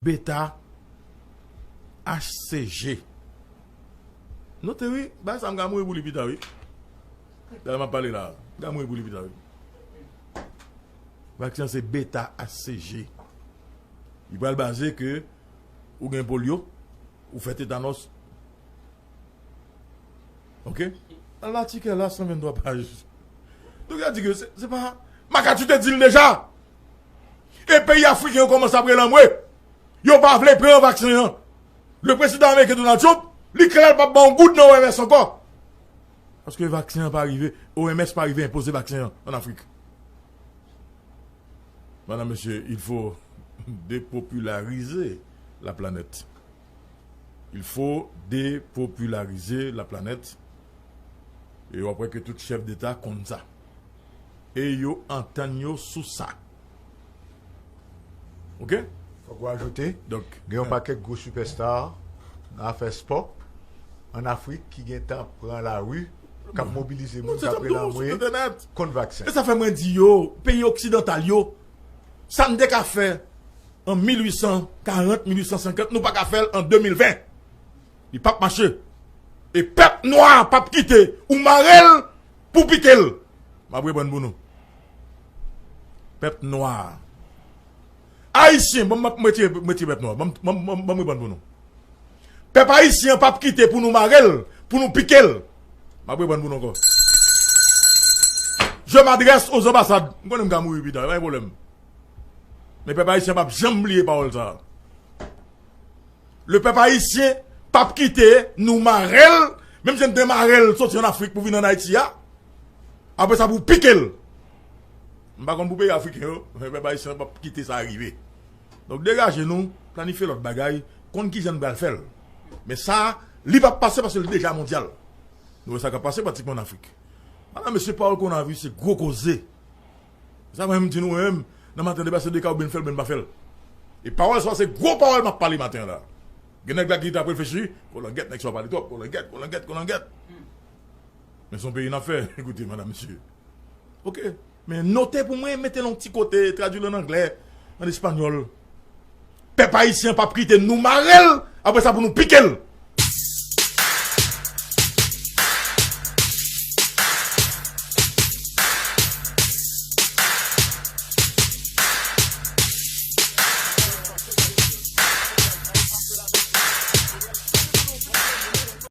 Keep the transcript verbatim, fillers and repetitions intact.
Beta H C G. Note wi, bagay sa m ka mouri pou li pita wi. Dayè m ap pale la, m ka mouri pou li pita wi. Vaksen an se Beta H C G. Li pral baze ke ou gen polyo, ou fè tetanòs. Ok? Al la tikè la, san venntwa paj. Donk, yo di ke se, se pa, Macachy te di l deja. E peyi afriken yo kòmanse ap rele anmwe. Yo pa vle pran vaksen an. Le prezidan ameriken Donald Trump, li klè l p ap ba yon goud nan O M S ankò. Paske vaksen an pa rive, O M S pa rive enpoze vaksen an ann Afrik. Madame, Monsieur, il faut dépopulariser la planète. Il faut dépopulariser la planète. E w ap wè ke tout chèf deta konn sa. E yo antann yo sou sa. Ok? Fòk ou ajoute, donk, gen yon pakèt gwo sipèsta nan afè spò ann Afrik ki gentan pran lari, k ap mobilize moun, k ap rele anmwe kont vaksen. E sa fè mwen di yo, peyi oksidantal yo, sa n te ka fè an mil uit san karant, mil uit san senkant, nou pa ka fè l an de mil ven. Li p ap mache. E pèp nwa p ap kite ou mare l pou pike l. M ap reprann pou nou. Pèp nwa. Ayisyen, ban m, ban m retire, retire pèp nwa. Ban m, ban m, ban m, ban m reprann pou nou. Pèp ayisyen an p ap kite pou nou mare l, pou nou pike l. M ap reprann pou nou ankò. Je m'adresse aux ambassades. M konnen m ka mouri pita, pa gen pwoblèm. Men pèp ayisyen p ap janm bliye pawòl sa a. Le pèp ayisyen p ap kite nou mare l, menm jan n te mare l soti ann Afrik pou vin ann Ayiti a. Apre sa, pou pike l. M pa konn pou peyi afriken yo, men pèp ayisyen p ap kite sa rive. Donk, degaje nou, planifye lòt bagay, konn kijan n pral fè l. Men sa, li p ap pase paske l deja mondyal. Nou wè sa k ap pase pratikman ann Afrik. Madanm, mesye, pawòl kowonaviris se gwo koze. Sa mwen menm di nou, mwen menm, nan maten, depi se de ka oubyen n fè l, oubyen n pa fè l. E pawòl sa, se gwo pawòl m ap pale maten an la. Gen nèg la ki t ap reflechi, kolangèt, nèg sa pale twòp, kolangèt, kolangèt, kolangèt. Men se yon peyi n ap fè, ekoute, madanm, mesye. Ok. Men note pou mwen, mete l yon ti kote, tradui l ann anglè, ann espanyòl. Pèp ayisyen p ap kite nou mare l, apre sa pou nou pike l.